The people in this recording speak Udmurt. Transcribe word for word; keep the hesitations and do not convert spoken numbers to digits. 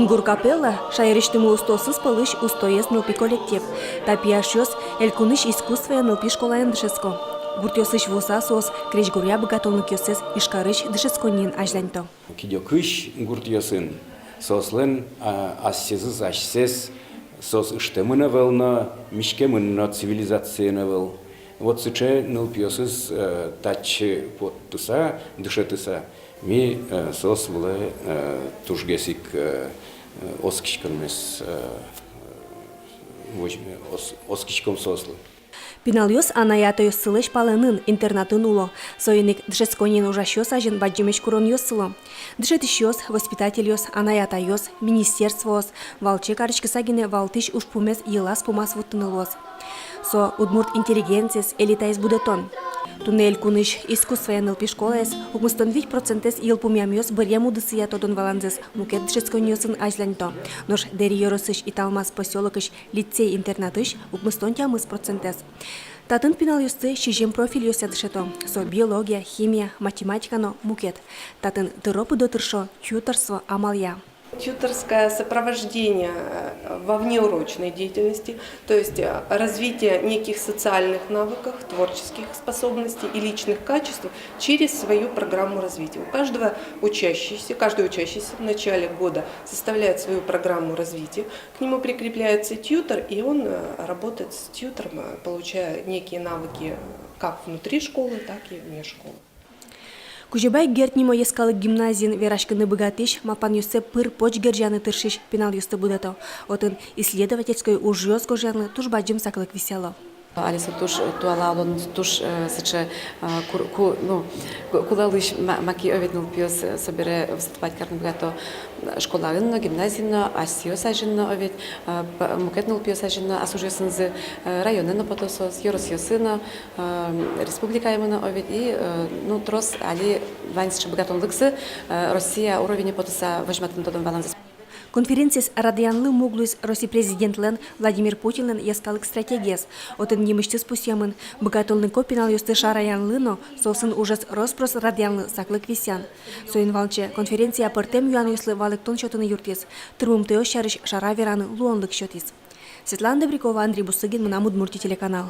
«Ингур капелла» — шаерысьтымы устоосыз пӧлысь устоез нылпи коллектив. Та пияшъёс элькунысь искусствоя нылпи школаын дышетско. Гуртъёсысь вуыса соос крезьгуръя быгатонлыкъёссэс Ижкарысь дышетсконниын азьланьто. Кыдёкысь гуртъёсын соослэн, а, асьсэзыз асьсэс соос ыштэмын ӧвӧл но, миськемын но цивилизациен ӧвӧл. Вот сыӵе нылпиосыз, э, татчы поттыса, дышетыса, ми, э, соос вылэ, э, тужгес ик, э, э, оскиськонмес, э, возьме-, ос-, оскиськом соослы. Пиналъёс анай-атайёссылэсь палэнын, интернатын уло. Соин ик дышетсконниын ужасьёс азьын бадӟымесь куронъёс сыло. Дышетӥсьёс, воспитательёс, анай-атайёс, министерствоос, валче кариськыса гинэ валтӥсь ужпумез йылаз-пумаз вуттыны луоз. Со удмурт интеллигенциез, элитаез будэтон. Туннэ элькунысь искусствоя нылпи школаез укмыстон вить процентэз йылпумъямъёс быръем удысъя тодон-валанзэс мукет дышетсконниосын азьланьто. Нош Дэри ёросысь Италмас посёлокысь лицей-интернатысь укмыстон тямыс процентэз. Татын пиналъёсты сизьым профильёсъя дышето. Со биология, химия, математика но мукет. Татын тыро-пыдо тыршо тьюторство амалъя. Тьюторское сопровождение, э, во внеурочной деятельности, то есть, э, развитие неких социальных навыков, творческих способностей и личных качеств через свою программу развития. У каждого учащегося, каждый учащийся в начале года составляет свою программу развития, к нему прикрепляется тьютор, и он, э, работает с тьютором, э, получая некие навыки, э, как внутри школы, так и вне школы. Кузебай Герд нимо йӧскалык гимназиын вераськыны быгатӥсь, малпанъёссэ пыр-поч герӟаны тыршись пиналъёсты будэтэ. Отын исследовательской ужъёс гожъянлы туж бадӟым саклык висъяло. Али со туж, э, туала улон, туж, э, сыӵе, э, кур-, ку-, ну, ку-, кулэлысь ма-, маке, оведь, нылпиос, э, собере выступать карыны быгато, э, школаын но, гимназиын но, асьсэос азьын но, оведь, э, п-, мукет нылпиос азьын но, ас ужъёсынызы, э, районэ но пото соос, ёросъёсы но, э, республикаямы но, оведь, и, э, ну, трос али вань сыӵе быгатонлыксы, э, Россия уровене потыса возьматыны тодон-валанзэс. Конференциез радъянлы муг луиз Россия президентлэн Владимир Путинлэн йӧскалык стратегиез. Отын нимысьтыз пусъемын: быгатонлыко пиналъёсты шараянлы но соосын ужез рос-прос радъянлы саклык висъян. Соин валче конференция пӧртэм юанъёслы валэктон сётыны юрттӥз, тырмымтэос сярысь шара вераны луонлык сётӥз. Светлана Добрякова, Андрей Бусыгин, «Мынам Удмуртие» телеканал.